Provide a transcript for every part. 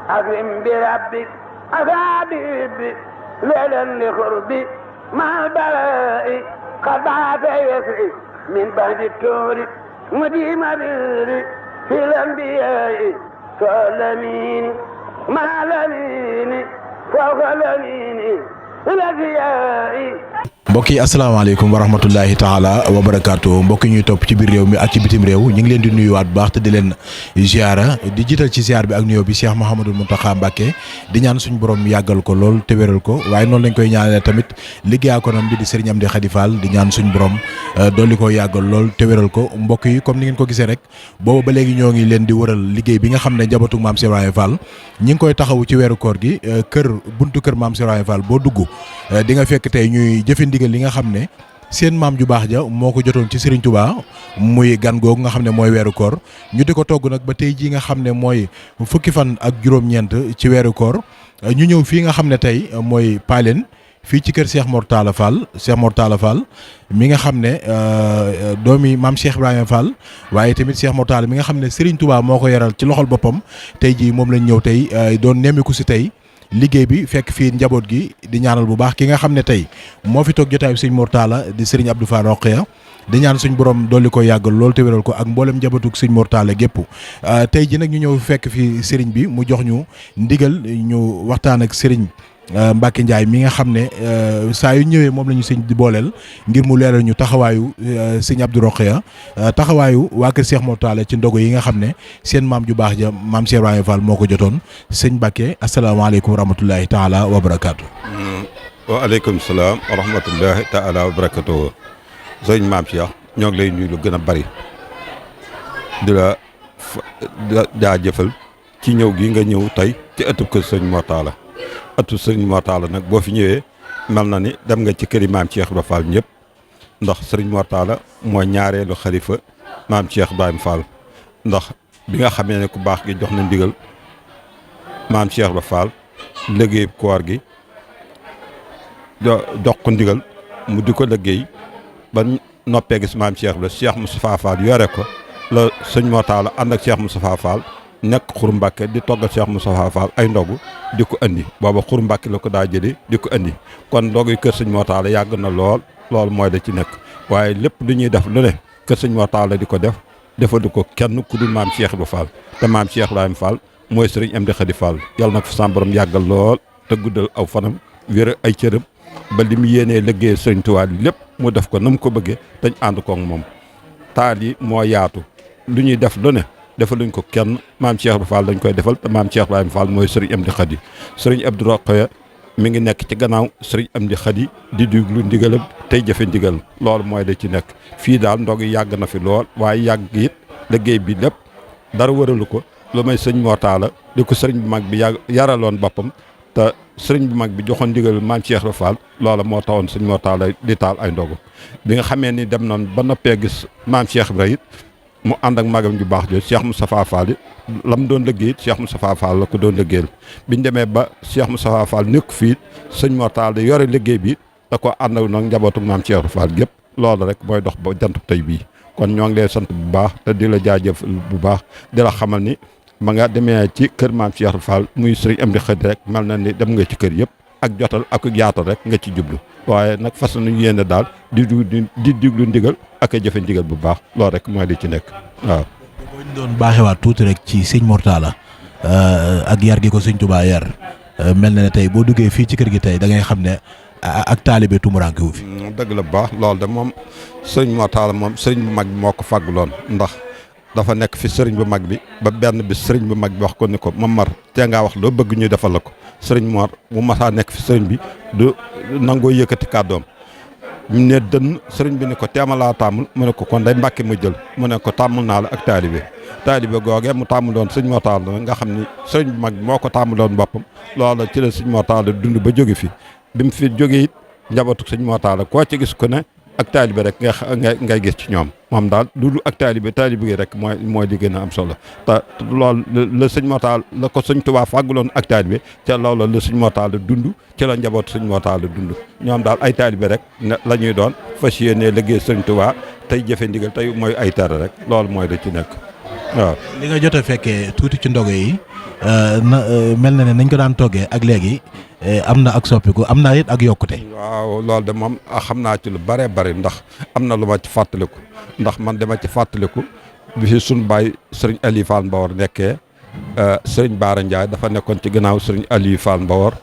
أكرم بربك أثابي ليلا لقربي مع البلاء قد عاد يسري من بعد التور مديم بيري في الأنبياء فالأمين مع الأمين فوق الأمين الأنبياء. mbokk yi asalaamaaleykum wa rahmatullahi taala wa barakaatu mbokk ñuy topp ci biir réew mi ak ci bitim réew ñu ngi leen di nuyuwaat bu baax te di leen ziara di jiital ci ziar bi ak nuyoo bi Cheikh Mouhamadul Mountakha Mbacké di ñaan suñu borom yàggal ko lool te wéral ko waaye noonu lañ koy ñaanale tamit liggéeyaa ko nam bi di Serigne Amdi Khady Fall di ñaan suñu borom dolli ko yàggal lool te wéral ko mbokk yi comme ni ngeen ko gisee rek booba ba léegi ñoo ngi leen di wëral liggéey bi nga xam ne njabootu Maam Cheikh Ibrahima Fall ñi ngi koy taxawu ci weeru koor gi buntu kër Maam Cheikh Ibrahima Fall boo dugg di nga fekk tey ñuy jëfe ndigal li nga xam ne seen maam ju baax ja moo ko jotoon ci Serigne Touba muy gan googu nga xam ne mooy weeru koor ñu di ko togg nag ba tey jii nga xam ne mooy fukki fan ak juróom-ñeent ci weeru koor ñu ñëw fii nga xam ne tey mooy Paaleen fii ci kër Cheikh Mor Talla Fall mi nga xam ne doomi maam Cheikh Ibrahima Fall waaye tamit Cheikh Mor Talla mi nga xam ne Serigne Touba moo ko yaral ci loxol boppam tey jii moom lañ ñëw tey doon nemmiku si tey liggéey bi fekk fii njaboot gi di ñaanal bu baax ki nga xam ne tey moo fi toog jotaayu sëñ Mor Talla di Serigne Abdou Fall Rokhaya di ñaan suñ borom dolli ko yàggal loolu te wéral ko ak mboolem njabootug sëñ Mor Talla gépp tey ji nag ñu ñëw fekk fii Serigne bi mu jox ñu ndigal ñu waxtaan ak Serigne Mbacké Ndiaye mi nga xam ne saa yu ñëwee moom la ñu sëñ di booleel ngir mu leeral ñu taxawaayu sëñ Abdou Rokhaya taxawaayu waa kër Cheikh Mor Talla ci ndogo yi nga xam ne seen maam ju baax ja maam Cheikh Ibrahima Fall moo ko jotoon sëñ Mbacké asalaamaaleykum wa rahmatullahi taala wa barakaatu. waaleykum salaam wa rahmatullahi taala wa barakaatu. sëñ maam Cheikh ñoo ngi lay nuyu lu gën a bari di la jaajëfal ci ñëw gi nga ñëw tey ci ëttub kër sëñ Mor Talla atu sëriñ Mor Talla nag boo fi ñëwee mel na ni dem nga ci këri maam Cheikh Ibrahima Fall ñëpp ndax sëriñ Mor Talla mooy ñaareelu xalifa maam Cheikh Ibrahima Fall ndax bi nga xamee ne ku baax gi jox na ndigal maam Cheikh Ibrahima Fall liggéey koor gi jox ko ndigal mu di ko liggéey ba noppee gis maam Cheikh Ibrahima Cheikh Moustapha Fall yore ko la sëñ Mor Talla ànd ak Cheikh Moustapha Fall nekk Xuru Mbàkke di toggal Cheikh Moustapha Fall ay ndogu di ko andi booba Xuru Mbàkke la ko daa jëlee di ko andi kon ndogu kër sëñ Mor Talla yàgg na loolu mooy da ci nekk waaye lépp lu ñuy def lu ne kër sëñ Mor Talla di ko defadu ko kenn ku dul maam Cheikh Ibrahima Fall te maam Cheikh Ibrahima Fall mooy Serigne Amdi Khady Fall yàlla na ko sa borom yàggal lool te guddal aw fanam wér ay cërëm ba li mu yéenee liggéey Serigne Touba lépp mu def ko na mu ko bëggee dañ ànd koog moom taal yi moo yaatu lu ñuy def lu ne defaluñ ko kenn maam Cheikh Ibrahima Fall dañ koy defal te maam Cheikh Ibrahima Fall mooy Serigne Amdi Khady Serigne Abdou Rokhaya mi ngi nekk ci gannaaw Serigne Amdi Khady di déglu ndigalam tey jëfe ndigal loolu mooy da ci nekk fii daal ndog yi yàgg na fi lool waaye yàgg it liggéey bi lépp dara wëralu ko lu may sëñ Mor Talla di ko Serigne bu mag bi yaraloon boppam te Serigne bu mag bi joxoon ndigal maam Cheikh Ibrahima Fall loola moo taxoon sëñ Mor Talla di taal ay ndogu bi nga xamee ni dem noonu ba noppee gis maam Cheikh Ibrahima it mu ànd ak magam ju baax jooju Cheikh Moustapha Fall la mu doon liggéey Cheikh Moustapha Fall la ko doon liggéeyal biñ demee ba Cheikh Moustapha Fall nekk fii sëñ Mor Talla yore liggéey bi da ko ànd ak nag njabootu maam Cheikh Fall gépp loolu rek mooy dox ba jant tey bii kon ñoo ngi lay sant bu baax te di la jaajëf bu baax di la xamal ni ma nga demee ci kër maam Cheikh Fall muy Serigne Amdi Khady rek mel na ni dem nga ci kër yëpp ak jotal ak yaatal rek nga ci jublu waaye nag fas nañu yéene daal di diglu ndigal ak a jëfe ndigal bu baax loolu rek mooy li ci nekk waaw. boo ñu doon baaxewaat tuuti rek ci sëñ Mor Talla ak yar gi ko sëñ Touba yar mel na ne tey boo duggee fii ci kër gi tey da ngay xam ne ak taalibe tumuraanke wu fi. dëgg la bu baax loolu de moom sëñ Mor Talla moom sëriñ bu mag bi moo ko fàgguloon ndax dafa nekk fi sëriñ bu mag bi ba benn bi sëriñ bu mag bi wax ko ni ko Mamar tee ngaa wax loo bëgg ñu defal la ko sëriñ Mor bu masaa nekk fi sëriñ bi du nangoo yëkkati kàddoom mu ne dënn sëriñ bi ni ko teemalaa tàmmul mu ne ko kon day Mbàkke ma jël mu ne ko tàmmul naa la ak taalibe googee mu tàmm doon sëñ Mor Talla nga xam ni sëriñ bu mag bi moo ko tàmm doon boppam loola ci la sëñ Mor Talla dund ba jóge fi bi mu fi jógee it njabootu sëñ Mor Talla koo ci gis ko ne ak taalibe rek ngay gis ci ñoom moom daal du ak taalibe gi rek mooy li gën a am solo te loolu la sëñ Mor Talla la ko sëñ Tuubaa fàgguloon ak taalibe ca loolu la sëñ Mor Talla dund ci la njaboot sëñ Mor Talla dund ñoom daal ay taalibe rek la ñuy doon fas yéene liggéey sëñ Tuubaa tey jëfe ndigal tey mooy ay tere rek loolu mooy da ci nekk waaw. li nga jot a fekkee tuuti ci ndogo yi mel na ne nañ ko daan toggee ak léegi am na ak soppiku am na it ak yokkute. waaw loolu de moom xam naa ci lu bëree bëri ndax am na lu ma ci fàttaliku ndax man dama ci fàttaliku bi fi sunu baay sëriñ Aliou Fall Mbawar nekkee sëriñ Baara Ndiaye dafa nekkoon ci gannaaw sëriñ Aliou Fall Mbawar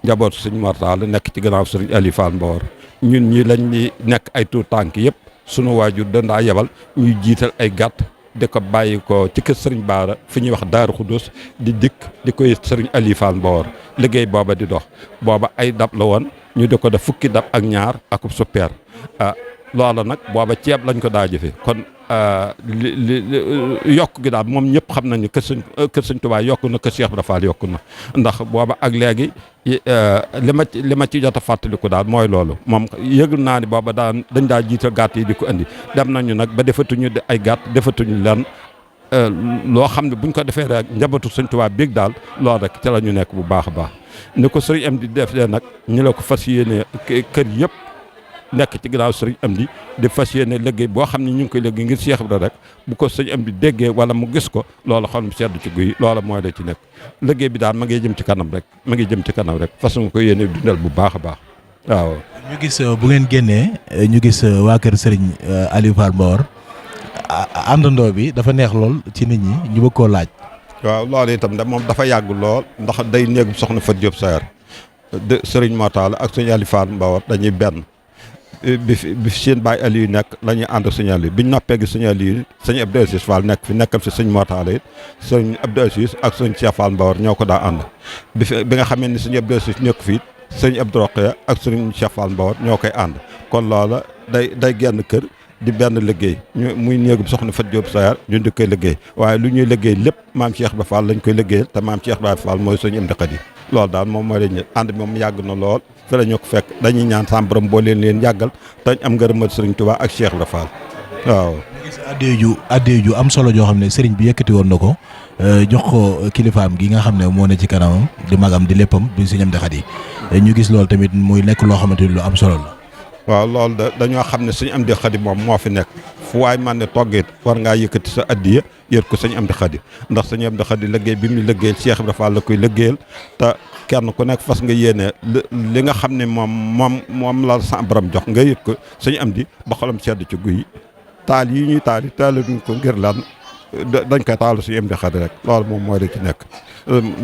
njabootu sëriñ Mortalla nekk ci gannaaw sëriñ Aliou Fall Mbawar ñun ñi lañ ñi nekk ay tuut tànk yëpp sunu waajur dandaa yebal ñuy jiital ay gàtt di ko bàyyi ko ci kër sëriñ Baara fi ñuy wax Daaru Xudus di dikk di koy sëriñ Aliou Fall Mbawar liggéey booba di dox booba ay dab la woon ñu di ko def fukki dab ak ñaar akub suppeer loola nag booba ceeb lañ ko daa jëfe kon yokk gi daal moom ñëpp xam nañu kër sëñ Tuubaa yokku na kër Cheikh Ibra Fall yokku na ndax booba ak léegi li ma ci jot a fàttaliku daal mooy loolu moom yëgul naa ni booba dañ daa jiital gàtt yi di ko indi dem nañu nag ba defatuñu ay gàtt defatuñu leen loo xam ne buñ ko defee rek njabootu sëñ Tuubaa biig daal loolu rek ca la ñu nekk bu baax a baax ni ko sëriñ am di def nag ñu la ko fas yéene kër yëpp nekk ci ginnaaw sëriñ am di fas yéene liggéey boo xam ne ñu ngi koy liggéey ngir Cheikh Ibra rek bu ko sëriñ am di déggee wala mu gis ko loola xolam sedd ci guy loola mooy la ci nekk liggéey bi daal ma ngi jëm ci kanam rek ma ngi jëm ci kanam rek fas nga ko yéene dundal bu baax a baax waaw. ñu gis bu ngeen génnee ñu gis waa kër sëriñ Aliou Fall Mbawar àndandoo bi dafa neex lool ci nit ñi ñu bëgg koo laaj. waaw loolu itam da moom dafa yàgg lool ndax day néegu soxna Fatou Diop Sayar de sëriñ Mortalla ak sëriñ Aliou Fall Mbawar dañuy benn bi fi seen baay Aliou nekk la ñuy ànd ak sëñ Aliou biñ noppee gi sëñ Aliou sëñ Abdou Aziz Fall nekk fi nekkal fi sëñ Mortalla it sëñ Abdou Aziz ak sëñ Cheikh Fall Mbawar ñoo ko daa ànd bi nga xamee ni sëñ Abdou Aziz nekk fi sëñ Abdou Rokhaya ak sëñ Cheikh Fall Mbawar ñoo koy ànd kon loola day genn kër di benn liggéey ñu muy néegu soxna Fatou Diop Sayar ñun di koy liggéey waaye lu ñuy liggéey lépp maam Cheikh Ibra Fall lañ koy liggéeyal te maam Cheikh Ibra Fall mooy sëñ Amdi Xadi loolu daal moom mooy lañ ànd moom yàgg na lool fi la ñu ko fekk dañuy ñaan sam borom boo leen yàggal te am ngërëmal sëriñ Tuubaa ak Cheikh Ibra Fall waaw. gis addee ju am solo joo xam ne sëriñ bi yëkkati woon na ko jox ko kilifaam gi nga xam ne moo ne ci kanamam di magam di léppam di sëñ Amdi Xadi ñu gis loolu tamit muy nekk loo xamante ni lu am solo la. waaw loolu dañoo xam ne sëñ Amdi Xadi moom moo fi nekk fu waay man ne toggee war ngaa yëkkati sa addiya yër ko sëñ Amdi Xadi ndax sëñ Amdi Xadi liggéey bi mu liggéeyal Cheikh Ibra Fall la koy liggéeyal te kenn ku nekk fas nga yéene li nga xam ne moom la sa borom jox nga yët ko sëñ Amdi ba xolam sedd ci guy taal yi ñuy taal yi taaluñ ko ngir lan dañ koy taalu sëñ Amdi Xadi rek loolu moom mooy la ci nekk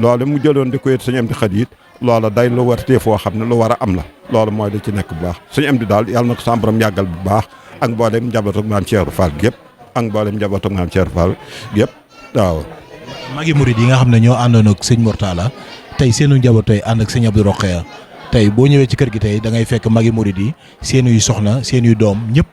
loolu mu jëloon di ko yët sëñ Amdi Xadi it loola day lu war tee foo xam ne lu war a am la loolu mooy da ci nekk bu baax sëñ Amdi daal yàlla na ko sa borom yàggal bu baax ak mboolem njabootu maam Cheikh Fall gépp ak mboolem njabootu maam Cheikh Fall gépp waaw. magi murid yi nga xam ne ñoo àndoon ak sëñ Mortalla tey seenu njaboot tey ànd ak sëñ Abdou Rokhaya tey boo ñëwee ci kër gi tey da ngay fekk magi murid yi seenuy soxna seenuy doom ñëpp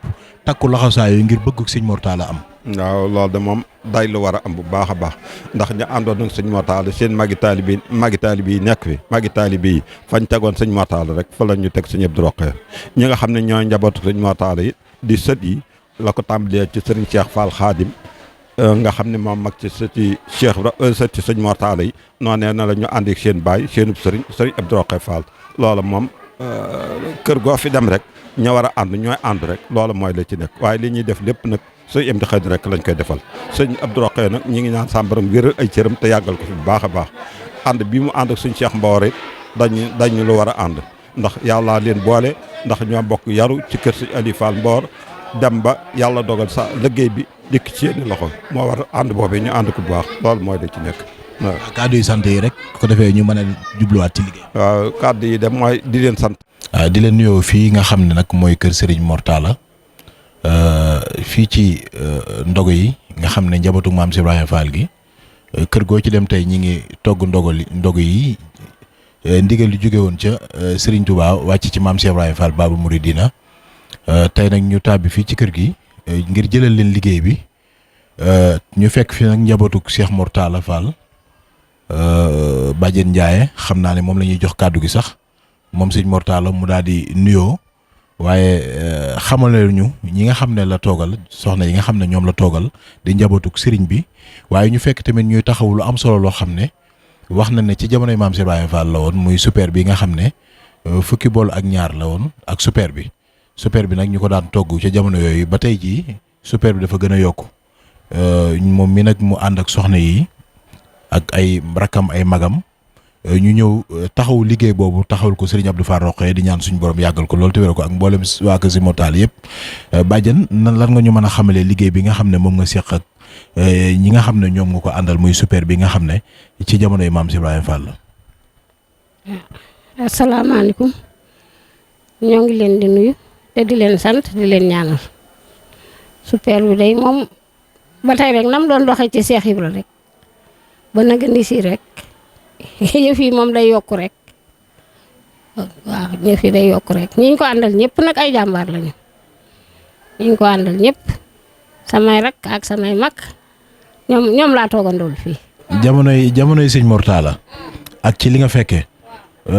takku laxasaayu ngir bëgg sëñ Mortalla am. waaw loolu de moom day lu war a am bu baax a baax ndax ñu àndoon ak sëñ Mortalla seen magi taalibe yi nekk fi magi taalibe yi fañ tegoon sëñ Mortalla rek fa la ñu teg sëñ Abdou Rokhaya ñi nga xam ne ñooy njabootu sëñ Mortalla yi di sët yi la ko tàmbalee ci sëriñ Cheikh Fall Khadim nga xam ne moom mag ci sëti Cheikh sët ci sëñ Mortalla yi noonee na la ñu ànd ak seen baay seenub sëriñ Abdou Rokhaya Fall loola moom kër goo fi dem rek ña war a ànd ñooy ànd rek loola mooy la ci nekk waaye li ñuy def lépp nag sëñ Amdi Xadi rek lañ koy defal sëñ Abdou Rokhaya nag ñi ngi ñaan sàmbaram wéral ay cëram te yàggal ko fi bu baax a baax ànd bi mu ànd ak sëñ Cheikh Mbawar it dañu lu war a ànd ndax yàlla leen boole ndax ñoo bokk yaru ci kër sëñ Aliou Fall Mbawar dem ba yàlla dogal sa liggéey bi dikk ci seeni loxo moo war ànd boobee ñu ànd ko bu baax loolu mooy da ci nekk waaw. kàddu yi sant yi rek ko defee ñu mën a jubluwaat ci liggéey. waaw kàddu yi dem mooy di leen sant. di leen nuyoo fii nga xam ne nag mooy kër Serigne Mortalla fii ci ndogo yi nga xam ne njabootu maam Cheikh Ibrahima Fall gi kër goo ci dem tey ñi ngi togg ndogo yi ndigal li jóge woon ca Serigne Touba wàcc ci maam Cheikh Ibrahima Fall Babou Mouridina tey nag ñu tàbbi fii ci kër gi ngir jëlal leen liggéey bi ñu fekk fi nag njabootu Cheikh Mortalla Fall Badiane Ndiaye xam naa ne moom la ñuy jox kàddu gi sax moom sëñ Mortalla mu daal di nuyoo waaye xamale ñu ñi nga xam ne la toogal soxna yi nga xam ne ñoom la toogal di njabootuk sëriñ bi waaye ñu fekk tamit ñuy taxaw lu am solo loo xam ne wax na ne ci jamonoy maam Cheikh Ibrahima Fall la woon muy super bi nga xam ne fukki bool ak ñaar la woon ak super bi nag ñu ko daan togg ca jamono yooyu ba tey jii super bi dafa gën a yokku moom mi nag mu ànd ak soxna yi ak ay rakam ay magam ñu ñëw taxaw liggéey boobu taxawul ko Serigne Abdou Fall Rokhaya di ñaan suñu borom yàggal ko loolu te wér ko ak mboolem waa kër Serigne Mor Talla yëpp bàjjen lan nga ñu mën a xamalee liggéey bi nga xam ne moom nga seq ak ñi nga xam ne ñoom nga ko àndal muy super bi nga xam ne ci jamonoy maam Ibrahima Fall la. asalaamaaleykum ñoo ngi leen di nuyu te di leen sant di leen ñaanal super bi day moom ba tey rek nam doon doxee ci Cheikh Ibra rek ba nag indi si rek yëf yi moom day yokku rek waaw yëf yi day yokku rek ñi ñu ko àndal ñëpp nag ay jàmbaar lañu ñi ñu ko àndal ñëpp samay rak ak samay mag ñoom laa toogandool fii. jamonoy sëñ Mor Talla ak ci li nga fekkee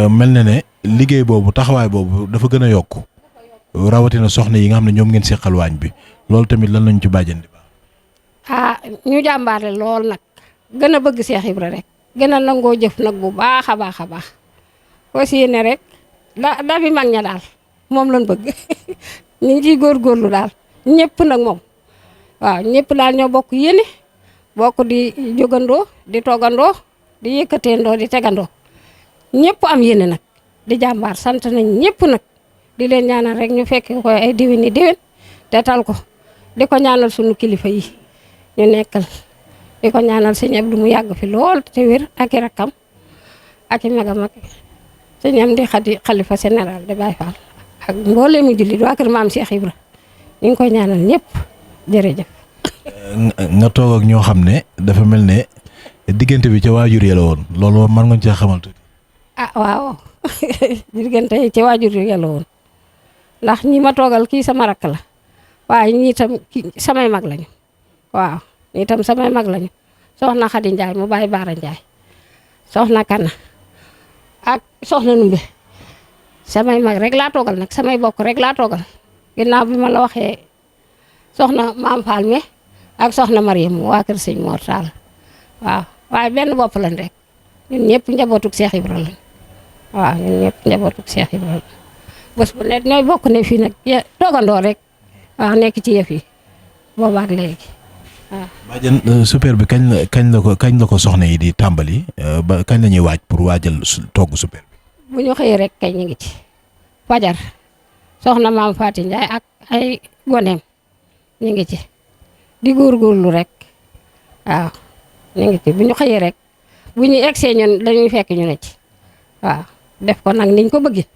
mel na ne liggéey boobu taxawaay boobu dafa gën a yokku rawatina soxna yi nga xam ne ñoom ngeen seqal waañ bi loolu tamit lan lañ ci bàjjen di baax. ñu jàmbaare lool nag gën a bëgg Cheikh Ibra rek gën a nangoo jëf nag bu baax a baax a baax aussi ne rek da fi mag ña daal moom lañ bëgg ñu ngi ciy góorgóorlu daal ñëpp nag moom waaw ñëpp daal ñoo bokk yéene bokk di jógandoo di toggandoo di yëkkateendoo di tegandoo ñëpp am yéene nag di jàmbaar sant nañ ñëpp nag di leen ñaanal rek ñu fekk ko ay déwéni déwén te tal ko di ko ñaanal sunu kilifa yi ñu nekkal di ko ñaanal sëñ Abdou mu yàgg fi lool te wér ak i rakkam ak i magam ak sëñ Amdi Xadi xalifa général de Baye Fall ak mboolemu jullit waa kër maam Cheikh Ibra ñu ngi koy ñaanal ñëpp jërëjëf. nga toog ak ñoo xam ne dafa mel ne diggante bi ca waajur ya la woon loolu mën nga cee xamal tuuti. waaw diggante ci waajur ya la woon ndax ñi ma toogal kii sama rakk la waaye ñii tam samay mag lañu waaw. ñii tam samay mag lañu soxna Xadi Njaay mu bàyyi Baara Njaay soxna Kana ak soxna Numbe samay mag rek laa toogal nag samay bokk rek laa toogal ginnaaw bi ma la waxee soxna Maam Fall me ak soxna Mariam waa kër sëñ Mor Talla waaw waaye benn bopp lañ rek ñun ñëpp njabootug Cheikh Ibra lañ waaw ñun ñëpp njabootug Cheikh Ibra lañ bés bu nekk ñooy bokk ne fii nag toogandoo rek waaw nekk ci yëf yi boobaak léegi. bàjjen super bi kañ la ko soxna yi di tàmbali ba kañ la ñuy waaj pour waajal togg super bi. bu ñu xëyee rek kay ñu ngi ci fajar soxna maam Faati Njaay ak ay goneem ñu ngi ci di góorgóorlu rek waaw ñu ngi ci bu ñu xëyee rek bu ñu egsee ñun dañuy fekk ñu ne ci waaw def ko nag niñ ko bëggee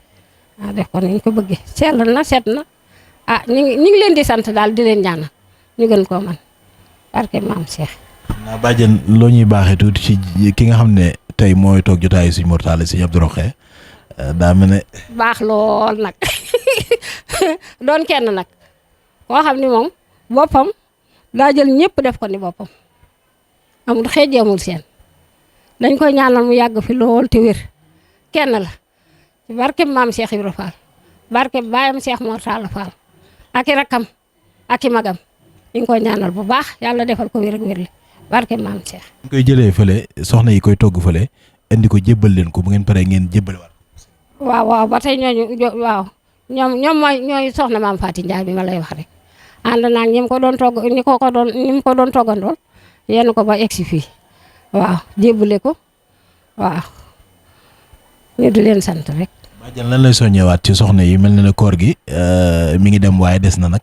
waaw def ko niñ ko bëggee sell na set na ñu ngi leen di sant daal di leen ñaanal ñu gën koo man barke maam Cheikh. naa bàjjen loo ñuy baaxee tuuti ci ki nga xam ne tey mooy toog jotaayu Serigne Mor Talla Serigne Abdou Rokhaya daa mel ne. baax lool nag doon kenn nag koo xam ni moom boppam daa jël ñëpp def ko ni boppam amul xeej amul seen dañ koy ñaanal mu yàgg fi lool te wér kenn la ci barke maam Cheikh Ibra Fall barke baayam Cheikh Mor Talla Fall ak i rakkam ak i magam. ñu ngi koy ñaanal bu baax yàlla defal ko wér ak wér li barke maam Cheikh. ñu koy jëlee fële soxna yi koy togg fële indi ko jébbal leen ko bu ngeen paree ngeen jébbale waat. waaw ba tey ñooy soxna maam Faati Njaay bi ma lay wax rek ànd naa ñi mu ko doon togg ñi mu ko doon toggandool yenn ko ba egsi fii waaw jébbale ko waaw ñu di leen sant rek. bàjjen lan lay soññewaat ci soxna yi mel na ne koor gi mi ngi dem waaye des na nag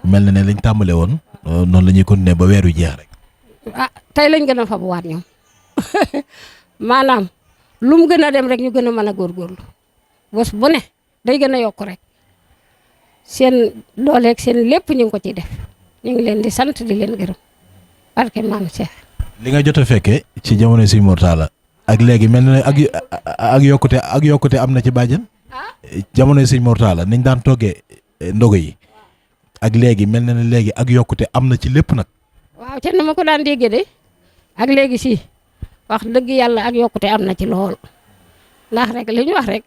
mel na ne lañ tàmbale woon noonu la ñuy continuer ba weer wi jeex rek. tey lañ gën a fabuwaat ñoom maanaam lu mu gën a dem rek ñu gën a mën a góorgóorlu bés bu ne day gën a yokk rek seen dooleeg seen lépp ñu ngi ko ciy def ñu ngi leen di sant di leen gërëm barke maam Cheikh. li nga jot a fekkee ci jamono Serigne Mor Talla ak léegi mel na ne ak yokkute am na ci bàjjen jamono Serigne Mor Talla niñ daan toggee ndogo yi ak léegi mel na ne léegi ak yokkute am na ci lépp nag. waaw ca na ma ko daan déggee de ak léegi si wax dëgg yàlla ak yokkute am na ci lool ndax rek li ñu wax rek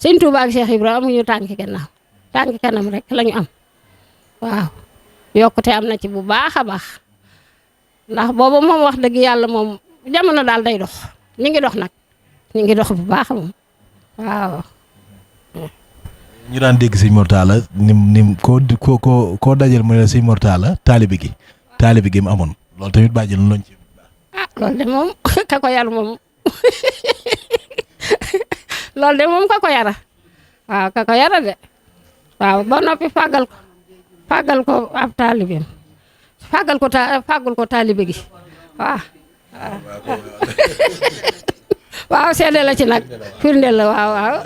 sëñ Touba ak Cheikh Ibra amuñu tànki gannaaw tànki kanam rek la ñu am waaw yokkute am na ci bu baax a baax ndax boobu moom wax dëgg yàlla moom jamono daal day dox ñu ngi dox nag ñu ngi dox bu baax moom waaw. ñu daan dégg Serigne Mor Talla nim koo dajal mu ne Serigne Mor Talla taalibe gi mu amoon loolu tamit bàjjen lañ ci. loolu de moom ka ko yar moom loolu de moom ka ko yara waaw ka ko yara de waaw ba noppi fàggal ko ab taalibeem fàggal ko taalibe gi waaw waaw seede la ci nag firndeel la waaw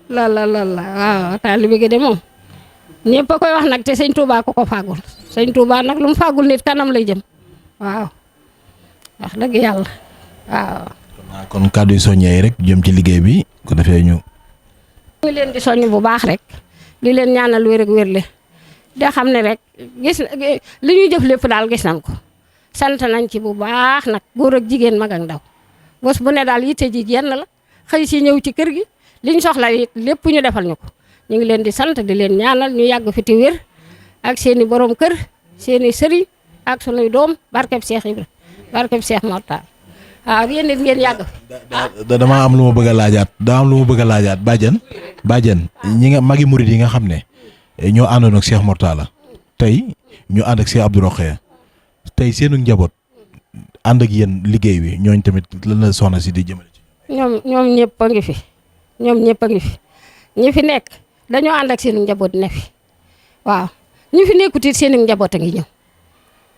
loolu la waaw taalibe gi de moom ñëpp a koy wax nag te sëñ Touba ko fàggul sëñ Touba nag lu mu fàggul nit kanam lay jëm waaw wax dëgg yàlla waaw. kon kàddu yu soññee rek jëm ci liggéey bi ko defee ñu. ngi leen di soññ bu baax rek di leen ñaanal wér ak wérle de xam ne rek gis li ñuy jëf lépp daal gis nañ ko sant nañ ci bu baax nag góor ak jigéen mag ak ndaw bés bu ne daal yitte ji yenn la xëy si ñëw ci kër gi liñ soxla it lépp ñu defal ñu ko ñu ngi leen di sant di leen ñaanal ñu yàgg fi ti wér ak seeni borom kër seeni sëriñ ak sunuy doom barkeb Cheikh Ibra barkeb Cheikh Mortal waaw yéen nit ngeen yàgg. dama am lu ma bëgg a laajaat bàjjan ñi nga magi murid yi nga xam ne ñoo àndoon ak Cheikh Mortalla tey ñu ànd ak Cheikh Abdou Rokhaya tey seenu njaboot ànd ak yéen liggéey bi ñooñ tamit lan la soxna si di jëmale ci ñoom ñëpp a ngi fi ñi fi nekk dañoo ànd ak seenu njaboot ne fi waaw ñi fi nekkut it seenu njaboot a ngi ñëw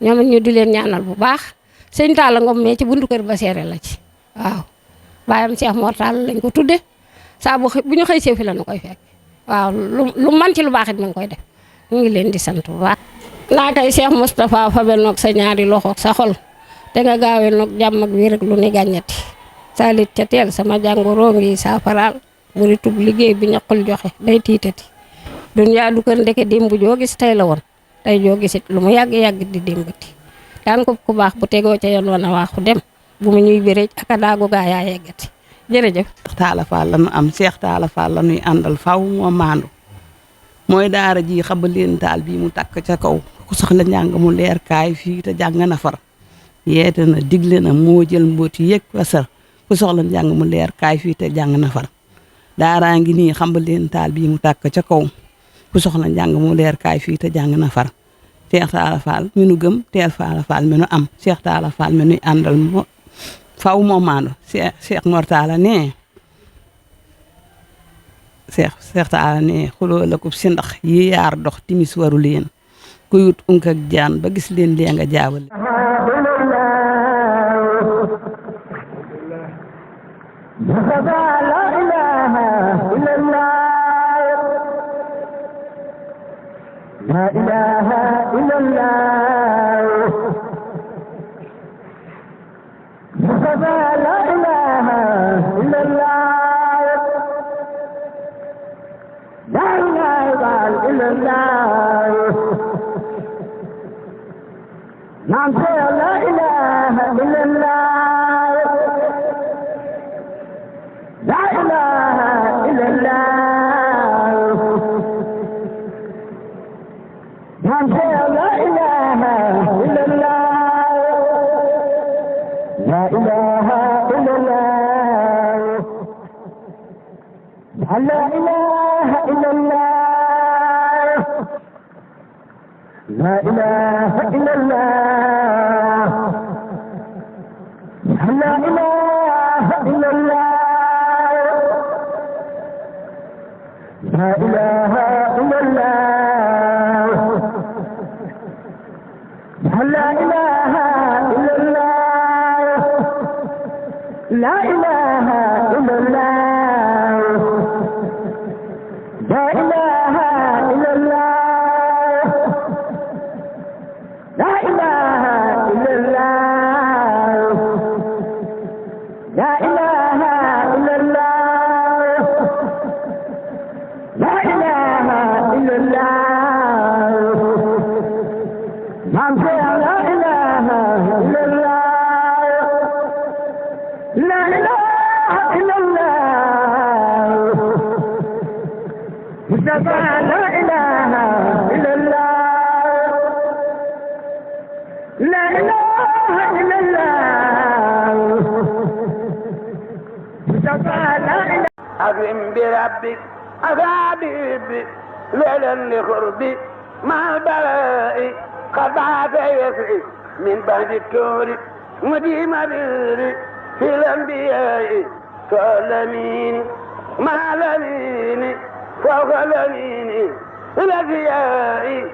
ñoom ñu di leen ñaanal bu baax sëñ Talla Ngom mais ci buntu kër ba seere la ci waaw baayam Cheikh Mortalla lañ ko tudde saa bu ñu xëy see fi la ñu koy fekk waaw lu man ci lu baax it mu ngi koy def ñu ngi leen di sant bu baax. naa kay Cheikh Moustapha fabel noog sa ñaari loxo sa xol te nga gaawee noog jàmm ak wér ak lu ni gàññati salit ca teel sama jàngoro ngi saafaraal muri tub liggéey bi ñaqul joxe day tiitati dunya du kër ndeke démb joo gis tey la woon tey joo gisit lu mu yàgg di démbati daan ko ku baax bu tegoo ca yoon wana waaxu dem bu mu ñuy béréj aka daagu gaa yaa yeggati jërëjëf. Talla Fall la nu am Cheikh Talla Fall la nuy àndal faw moo maandu mooy daara ji xaba leen taal bii mu takk ca kaw ku soxla njàng mu leer kaay fii te jàng na far yeete na digle na moo jël mbooti yëg wasar ku soxla njàng mu leer kaay fii te jàng na far daaraa ngi nii xaba leen taal bii mu takk ca kaw ku soxla njàng mu leer kaay fii te jàng na far Cheikh Talla Fall mi nu gëm Talla Fall mi nu am Cheikh Talla Fall mi nuy àndal faw moo maandu Cheikh Mortalla ne Cheikh Talla ne xuloo la ko si ndax yi yaar dox timis waru leen ku yut unk ak jaan ba gis leen lee nga jaawale لا إله إلا الله مصطفى لا إله إلا الله لا إله إلا الله نعم لا إله إلا الله لا إله إلا الله نعم لا إله إلا الله لا إله إلا الله لا إله إلا الله لا إله إلا الله لا إله إلا الله لا إله إلا الله لا إله إلا الله لا إله إلا الله لا إله إلا الله لا إله إلا الله لا إله إلا الله لا إله إلا الله نعم لا إله إلا الله لا إله إلا الله مصطفى لا إله إلا الله لا إله إلا الله مصطفى لا إله أكرم بربك أفابي ليلا لقربي مع البلاء قد عاد يسعي من بعد الكور مديم بر في الأنبياء كالأمين مع الأمين فوق الأمين الأنبياء